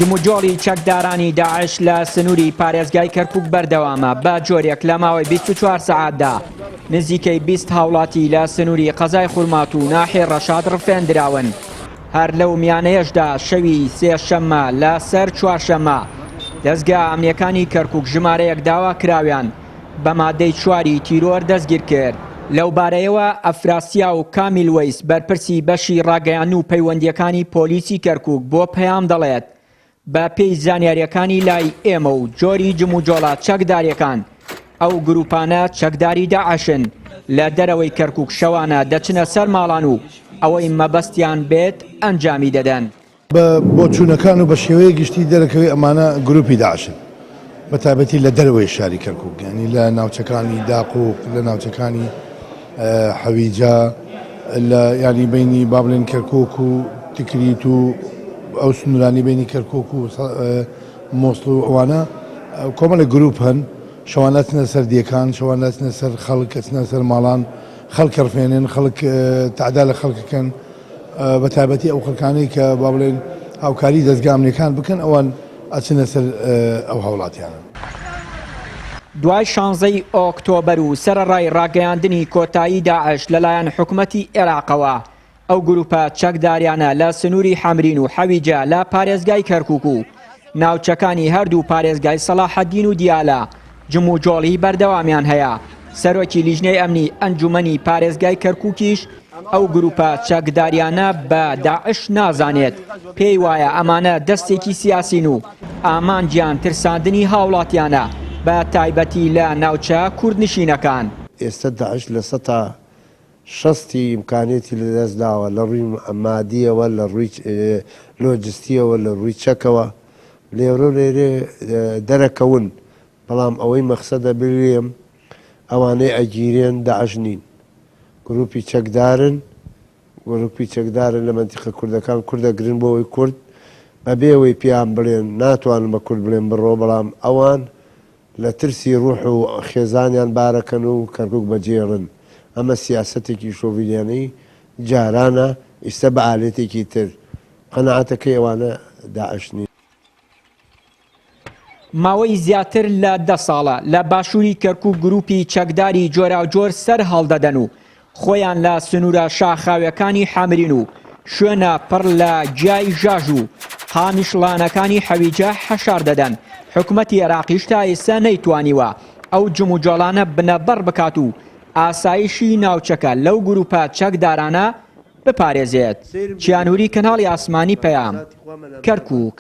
جموجۆڵی چەکدارانی داعش لە سنووری پارێزگای کەرکوک بەردەوامە، بە جۆرێک لە ماوەی 24 سەعاتدا نزیکەی 20 هاوڵاتی لە سنووری قەزای خورماتوو و ناحیەی ڕەشاد ڕفێندراون. هەر لەو میانەیەشدا شەوی سێشەممە لە سەر چوارشەممە دەزگا ئەمنیەکانی کەرکوک ژمارەیەک داواکراویان بە مادەی چواری تیرۆر دەستگیرکرد. لەوبارەیەوە ئەفراسیاو کامیل وەیس بەرپرسی بەشی ڕاگەیاندن و پەیوەندییەکانی پۆلیسی کەرکوک بۆ پەیام دەڵێت، بە پێی زانیارییەکانی لای ئێمە و جۆری جموجۆڵە چەکدارییەکان، ئەو گروپانە چەکداری داعشن، لە دەرەوەی کەرکوک شەوانە دەچنە سەر ماڵان و ئەوەی مەبەستیان بێت ئەنجامی دەدەن. بە بۆچوونەکان و بە شێوەیەک گشتی دەرەکەوێت ئەمانە گروپی داعشن بە تایبەتی لە دەرەوەی شاری کەرکوک یانی لە ناوچەکانی داقوق لە ناوچەکانی حەویجە لە ینی بینی با بڵێن کەرکوک و تکریت و ئەو سنوورانی بینی کەرکوک و مۆسڵ و ئەوانە کۆمەڵێک گروپ هەن شەوان ئەچنە سەر دێکان شەوان ئەچنە سەر خەڵک ئەچنە سەر ماڵان خەڵک ڕفێنن خەڵک تەعدا لە خەڵکەکەن بە تایبەتی ئەو خەڵکانەی کە با بڵێن هاوکاری دەزگا ئەمنیەکان بکەن ئەوان ئەچنە سەر ئەو هاوڵاتیانە. دوای شانزەی ئۆکتۆبەر و سەرەڕای ڕاگەیاندنی کۆتایی داعش لەلایەن حکومەتی عێراقەوە، ئەو گروپە چەکداریانە لە سنووری حەمرین و حەویجە لە پارێزگای کەرکوک و ناوچەکانی هەردوو پارێزگای سەڵاحەدین و دیالە جموجۆڵی بەردەوامیان هەیە. سەرۆکی لیژنەی ئەمنی ئەنجومەنی پارێزگای کەرکوکیش ئەو گروپە چەکداریانە بە داعش نازانێت، پێی وایە ئەمانە دەستێکی سیاسین و ئامانجیان ترساندنی هاوڵاتیانە بە تایبەتی لە ناوچە کوردنشینەکان. ئێستە داعش لە سەتا شەستی ئیمکانیەتی لە دەست داوە لە ڕووی مادیەوە، لە ڕووی لۆجستیەوە، لە ڕووی چەکەوە، لێرە و لێرێ دەرەکەون، بەڵام ئەوەی مەخسەدە بلێم ئەوانەی ئەگیرێن داعش نین، گروپی چەکدارن، گروپی چەکدارن لە مەنتیقە کوردەکان کورد ئەگرن بۆ ئەوەی کورد بەبێ ئەوەی پێیان بڵێن ناتوانن بە کورد بڵێن بڕۆ، بەڵام ئەوان لە ترسی ڕوح و خێزانیان بارەکەن و کەرکوک بەجێڵن، ئەمە سیاسەتێکی شۆڤینیانەی جارانە، ئیستە بە ئالێتێکی تر، قەناعەتەکەی ئەوانە داعش نین. ماوەی زیاتر لە دە ساڵە لە باشووری کەرکوک گروپی چەکداری جۆراوجۆر سەر هەڵدەدەن و خۆیان لە سنوورە شاخاویەکانی حەمرین و شوێنە پڕ لە گیای ژاژ و قامیشڵانەکانی حەویجە حەشار دەدەن، حکومەتی عێراقیش تا ئێستا نەیتوانیوە ئەو جموجۆڵانە بنەبڕ بکات و ئاسایشی ناوچەکە لەو گروپە چەکدارانە بپارێزێت. چیانوری کەناڵی ئاسمانی پەیام، کەرکوک.